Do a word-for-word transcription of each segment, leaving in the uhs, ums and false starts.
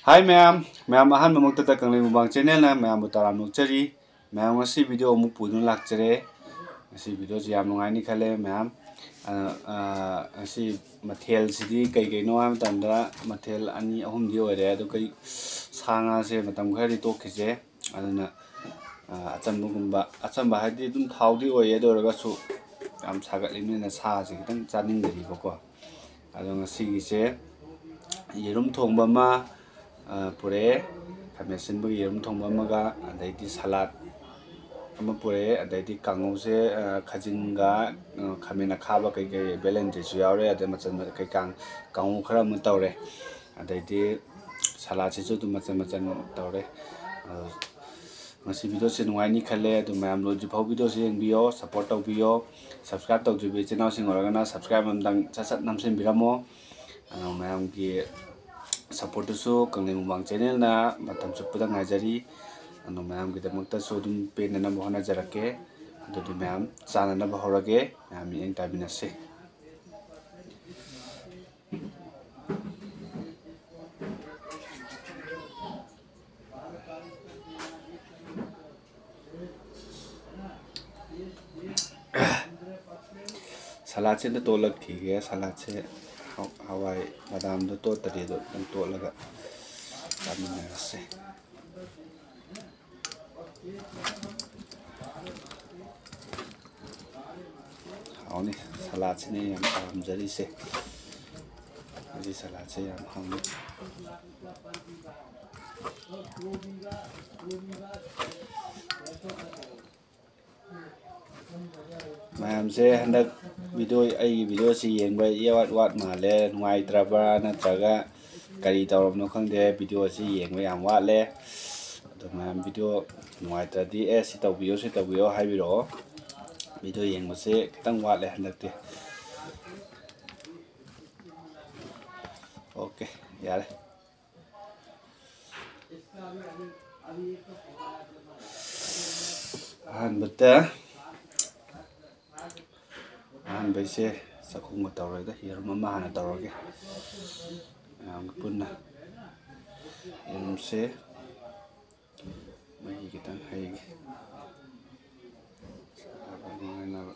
ꯍꯥꯏ ꯃꯌꯥꯝ, ꯃꯌꯥꯝ ꯑꯍꯥꯟꯕꯃꯛꯇꯗ ꯀꯪꯂꯩ ꯃꯨꯛꯕꯥꯡ ꯆꯦꯅꯦꯜꯅ ꯃꯌꯥꯝꯕꯨ ꯇꯔꯥꯝꯅ ꯑꯣꯛꯆꯔꯤ꯫ ꯃꯌꯥꯝ ꯉꯁꯤ ꯚꯤꯗꯤꯑꯣ ꯑꯃꯨꯛ ꯄꯨꯗꯨꯅ ꯂꯥꯛꯆꯔꯦ꯫ ꯉꯁꯤ ꯚꯤꯗꯤꯑꯣꯁꯤ ꯌꯥꯝ ꯅꯨꯡꯉꯥꯏꯅꯤ ꯈꯜꯂꯦ ꯃꯌꯥꯝ꯫ ꯑ, ꯑ, ꯉꯁꯤ ꯃꯊꯦꯜꯁꯤꯗꯤ ꯀꯩ ꯀꯩꯅꯣ ꯍꯥꯏꯕ ꯃꯇꯝꯗ ꯃꯊꯦꯜ ꯑꯅꯤ ꯑꯍꯨꯝꯗꯤ ꯑꯣꯏꯔꯦ꯫ ꯑꯗꯨ ꯀꯩ, ꯁꯥ ꯉꯥꯁꯦ ꯃꯇꯝ ꯈꯔꯗꯤ ꯇꯣꯛꯈꯤꯁꯦ꯫ ꯑꯗꯨꯅ, ꯑ, ꯑꯆꯝꯕꯒꯨꯝꯕ, ꯑꯆꯝꯕ ꯍꯥꯏꯗꯤ ꯑꯗꯨꯝ ꯊꯥꯎꯗꯤ ꯑꯣꯏꯌꯦ, ꯑꯗꯨ ꯑꯣꯏꯔꯒꯁꯨ ꯌꯥꯝ ꯁꯥꯒꯠꯂꯤꯕꯅꯤꯅ ꯁꯥꯁꯦ ꯈꯤꯇꯪ ꯆꯥꯅꯤꯡꯗꯔꯤꯕꯀꯣ꯫ ꯑꯗꯣ ꯉꯁꯤꯒꯤꯁꯦ ꯌꯦꯔꯨꯝ ꯊꯣꯡꯕ ꯑꯃ, ꯑ, ꯄꯨꯔꯛꯑꯦ, ꯈꯥꯃꯦꯟ ꯑꯁꯤꯟꯕꯒꯤ ꯌꯦꯔꯨꯝ ꯊꯣꯡꯕ ꯑꯃꯒ, ꯑꯗꯩꯗꯤ ꯁꯂꯥꯠ ꯑꯃ ꯄꯨꯔꯛꯑꯦ, ꯑꯗꯩꯗꯤ ꯀꯥꯡꯉꯧꯁꯦ, ꯑ, ꯈꯥꯖꯤꯡꯒ, ꯑ, ꯈꯥꯃꯦꯟ ꯑꯈꯥꯕ ꯀꯩꯀꯩ ꯕꯦꯂꯦꯟꯗ꯭ꯔꯤꯁꯨ ꯌꯥꯎꯔꯦ, ꯑꯗꯩ ꯃꯆꯜ ꯀꯩꯀꯥ ꯀꯥꯡꯉꯧ ꯈꯔ ꯑꯃ ꯇꯧꯔꯦ, ꯑꯗꯩꯗꯤ ꯁꯂꯥꯠꯁꯤꯁꯨ ꯑꯗꯨꯝ ꯃꯆꯜ ꯃꯆꯜ ꯇꯧꯔꯦ꯫ ꯑꯗꯣ ꯉꯁꯤ ꯚꯤꯗꯤꯑꯣꯁꯦ ꯅꯨꯡꯉꯥꯏꯅꯤ ꯈꯜꯂꯦ꯫ ꯑꯗꯨ ꯃꯌꯥꯝ ꯂꯣꯏꯗ꯭ꯔꯤꯐꯥꯎ ꯚꯤꯗꯤꯑꯣꯁꯦ ꯌꯦꯡꯕꯤꯌꯣ, ꯁꯞꯄꯣꯔꯠ ꯇꯧꯕꯤꯌꯣ꯫ ꯁꯕꯁꯀ꯭ꯔꯥꯏꯞ ꯇꯧꯗ꯭ꯔꯤꯕ ꯏꯆꯤꯟ ꯏꯅꯥꯎꯁꯤꯡ ꯑꯣꯏꯔꯒꯅ ꯁꯕꯁꯀ꯭ꯔꯥꯏꯞ ꯑꯝꯇꯪ ꯁꯠ ꯁꯠ ꯅꯝꯁꯤꯟꯕꯤꯔꯝꯃꯣ꯫ ꯑꯗꯣ ꯃꯌꯥꯝꯒꯤ ꯁꯞꯄꯣꯔꯠꯇꯨꯁꯨ ꯀꯪꯂꯩ ꯃꯨꯛꯕꯥꯡ ꯆꯦꯅꯦꯜꯅ ꯃꯇꯝ ꯆꯨꯞꯄꯗ ꯉꯥꯏꯖꯔꯤ꯫ ꯑꯗꯣ ꯃꯌꯥꯝꯒꯤꯗꯃꯛꯇꯁꯨ ꯑꯗꯨꯝ ꯄꯦꯟꯅꯅꯕ ꯍꯣꯠꯅꯖꯔꯛꯀꯦ꯫ ꯑꯗꯨꯗꯤ ꯃꯌꯥꯝ ꯆꯥꯅꯅꯕ ꯍꯧꯔꯒꯦ꯫ ꯃꯌꯥꯝ ꯃꯤꯠꯌꯦꯡ ꯇꯥꯕꯤꯅꯁꯦ꯫ ꯁꯂꯥꯠꯁꯦ ꯑꯝꯇ ꯇꯣꯠꯂꯛꯈꯤꯒꯦ꯫ ꯁꯂꯥꯠꯁꯦ ꯍ-, ꯍꯋꯥꯏ ꯕꯗꯥꯝꯗꯣ ꯇꯣꯠꯇꯔꯤ, ꯑꯗꯣ ꯑꯗꯨꯝ ꯇꯣꯠꯂꯒ ꯆꯥꯃꯤꯟꯅꯔꯁꯦ꯫ ꯍꯥꯎꯅꯤ꯫ ꯁꯂꯥꯠꯁꯤꯅꯦ ꯌꯥꯝ ꯄꯥꯝꯖꯔꯤꯁꯦ꯫ ꯑꯩꯗꯤ ꯁꯂꯥꯠꯁꯦ ꯌꯥꯝ ꯍꯥꯎꯅꯤ꯫ ꯃꯌꯥꯝꯁꯦ ꯍꯟꯗꯛ ꯚꯤꯗꯤꯑꯣ, ꯑꯩꯒꯤ ꯚꯤꯗꯤꯑꯣꯁꯤ ꯌꯦꯡꯕ ꯏꯋꯥꯠ ꯋꯥꯠ ꯃꯥꯜꯂꯦ꯫ ꯅꯨꯡꯉꯥꯏꯇ꯭ꯔꯕ꯭ꯔꯥ ꯅꯠꯇ꯭ꯔꯒ ꯀꯔꯤ ꯇꯧꯔꯕꯅꯣ ꯈꯪꯗꯦ, ꯚꯤꯗꯤꯑꯣꯁꯤ ꯌꯦꯡꯕ ꯌꯥꯝ ꯋꯥꯠꯂꯦ꯫ ꯑꯗꯣ ꯃꯌꯥꯝ ꯚꯤꯗꯤꯑꯣ ꯅꯨꯡꯉꯥꯏꯇ꯭ꯔꯗꯤ "ꯑꯦ, ꯁꯤ ꯇꯧꯕꯤꯌꯣ, ꯁꯤ ꯇꯧꯕꯤꯌꯣ" ꯍꯥꯏꯕꯤꯔꯛꯑꯣ꯫ ꯚꯤꯗꯤꯑꯣ ꯌꯦꯡꯕꯁꯦ ꯈꯤꯇꯪ ꯋꯥꯠꯂꯦ ꯍꯟꯗꯛꯇꯤ꯫ ꯑꯣꯀꯦ, ꯌꯥꯔꯦ꯫ ꯑꯍꯥꯟꯕꯗ, ꯑꯍꯥꯟꯕꯩꯁꯦ ꯆꯥꯛꯈꯨꯝꯒ ꯇꯧꯔꯣꯏꯗ, ꯌꯦꯔꯨꯝ ꯑꯃ ꯍꯥꯟꯅ ꯇꯧꯔꯒꯦ꯫ ꯃꯌꯥꯝꯒ ꯄꯨꯟꯅ ꯌꯦꯔꯨꯝꯁꯦ ꯃꯍꯤ ꯈꯤꯇꯪ ꯍꯩꯒꯦ꯫ ꯆꯥꯕ ꯅꯨꯡꯉꯥꯏꯅꯕ꯫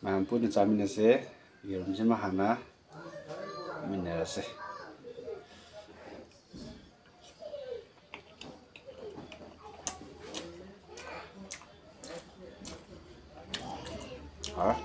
ꯃꯌꯥꯝ ꯄꯨꯟꯅ ꯆꯥꯃꯤꯟꯅꯁꯦ꯫ ꯌꯦꯔꯨꯝꯁꯤꯃ ꯍꯥꯟꯅ ꯆꯥꯃꯤꯟꯅꯔꯁꯦ꯫ ꯍꯥꯎꯔꯦ꯫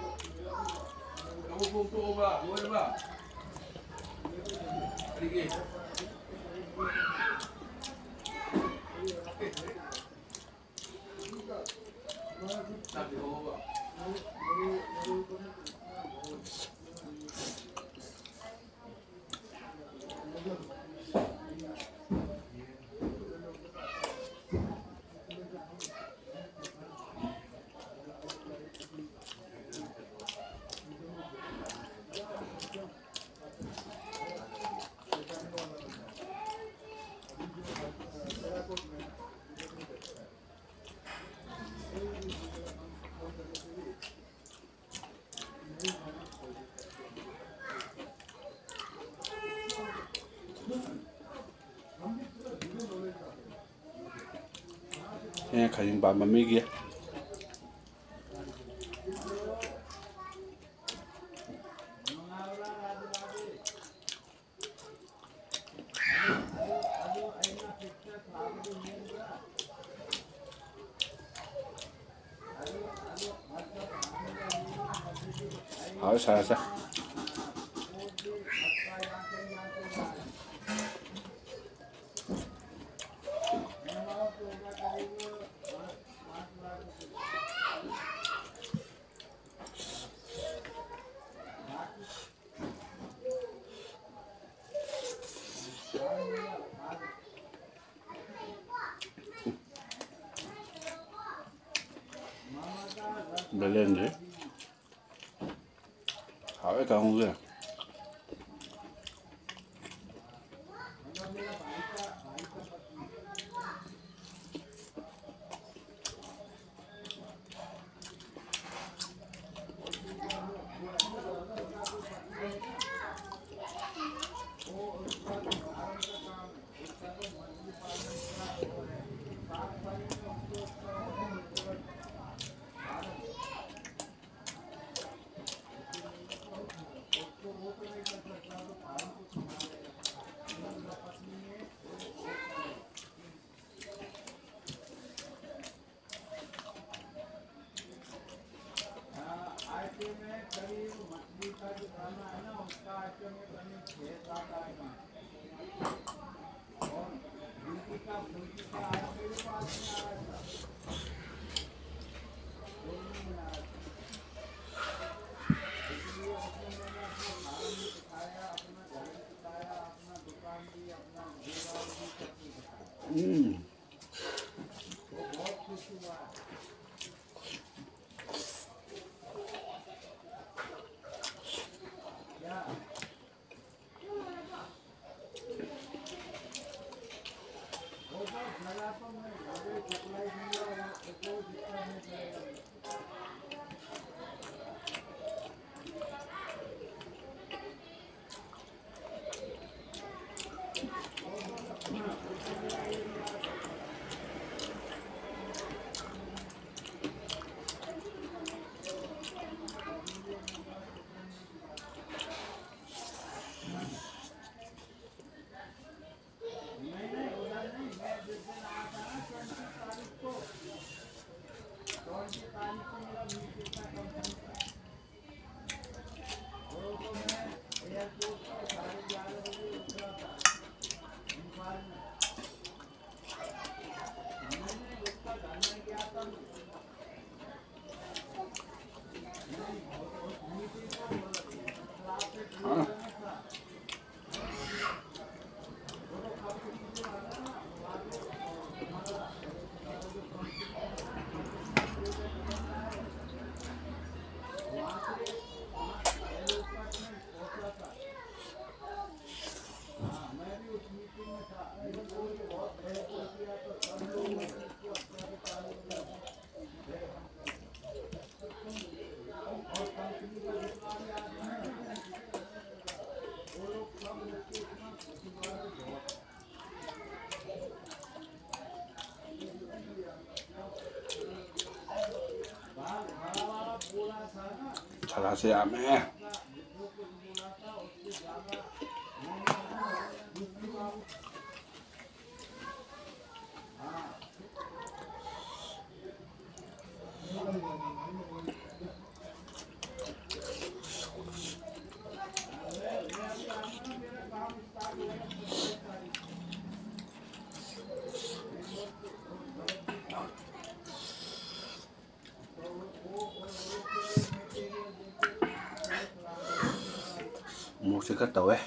ꯑꯦ, ꯈꯖꯤꯡ ꯄꯥꯝꯕ ꯃꯤꯒꯤ꯫ ꯍꯥꯎ, ꯁꯥꯔꯁꯦ꯫ ꯕꯦꯂꯦꯟꯗ꯭ꯔꯤ꯫ ꯍꯥꯎꯋꯦ ꯀꯥꯡꯍꯧꯁꯦ꯫ ꯁꯦ ꯌꯥꯝꯃꯦ꯫ ꯃꯣꯔꯣꯛꯁꯦ ꯈꯔ ꯇꯧꯋꯦ꯫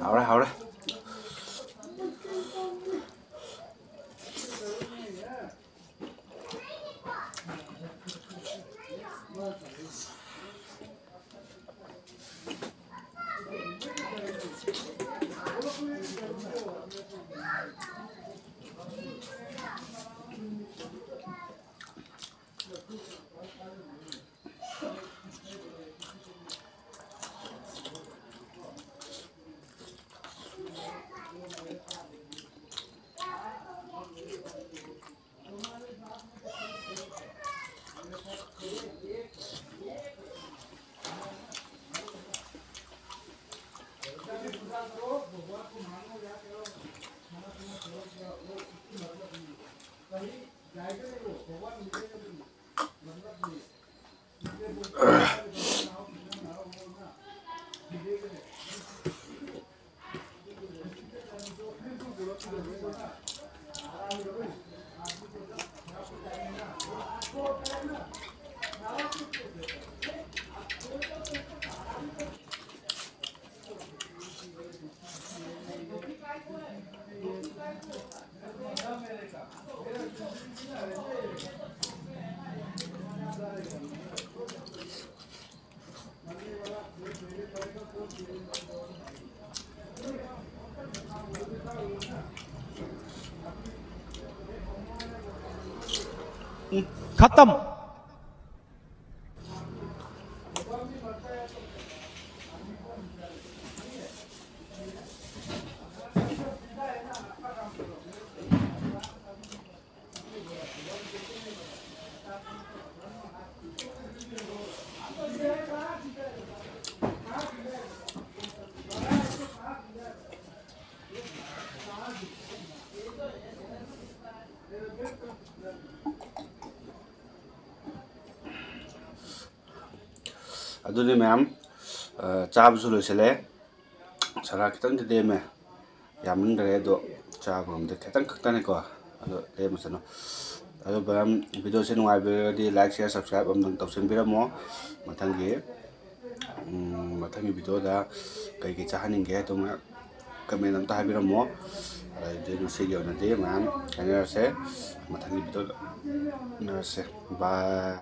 ꯍꯥꯎꯔꯦ, ꯍꯥꯎꯔꯦ꯫ खत्म। ꯑꯗꯨꯅꯤ ꯃꯌꯥꯝ, ꯑ, ꯆꯥꯕꯁꯨ ꯂꯣꯏꯁꯤꯜꯂꯦ꯫ ꯁꯂꯥꯗ ꯈꯤꯇꯪꯗꯤ ꯂꯦꯝꯃꯦ, ꯌꯥꯝꯃꯟꯈ꯭ꯔꯦ, ꯑꯗꯣ ꯆꯥꯕ ꯉꯝꯗꯦ, ꯈꯤꯇꯪ ꯈꯛꯇꯅꯤꯀꯣ꯫ ꯑꯗꯣ ꯂꯦꯝꯃꯁꯅꯨ꯫ ꯑꯗꯣ ꯃꯌꯥꯝ, ꯚꯤꯗꯤꯑꯣꯁꯦ ꯅꯨꯡꯉꯥꯏꯕꯤꯔꯒꯗꯤ like, share, subscribe ꯑꯃꯇꯪ ꯇꯧꯁꯤꯟꯕꯤꯔꯝꯃꯣ꯫ ꯃꯊꯪꯒꯤ, ꯎꯝ, ꯃꯊꯪꯒꯤ ꯚꯤꯗꯤꯑꯣꯗ ꯀꯩ ꯀꯩ ꯆꯥꯍꯟꯅꯤꯡꯒꯦ ꯍꯥꯏꯗꯣ ꯃꯌꯥꯝ comment ꯑꯝꯇ ꯍꯥꯏꯕꯤꯔꯝꯃꯣ꯫ ꯑꯗꯨꯗꯤ ꯉꯁꯤꯒꯤ ꯑꯣꯏꯅꯗꯤ ꯃꯌꯥꯝ ꯀꯥꯏꯅꯔꯁꯦ, ꯃꯊꯪꯒꯤ ꯚꯤꯗꯤꯑꯣꯗ ꯎꯅꯔꯁꯦ꯫ Bye꯫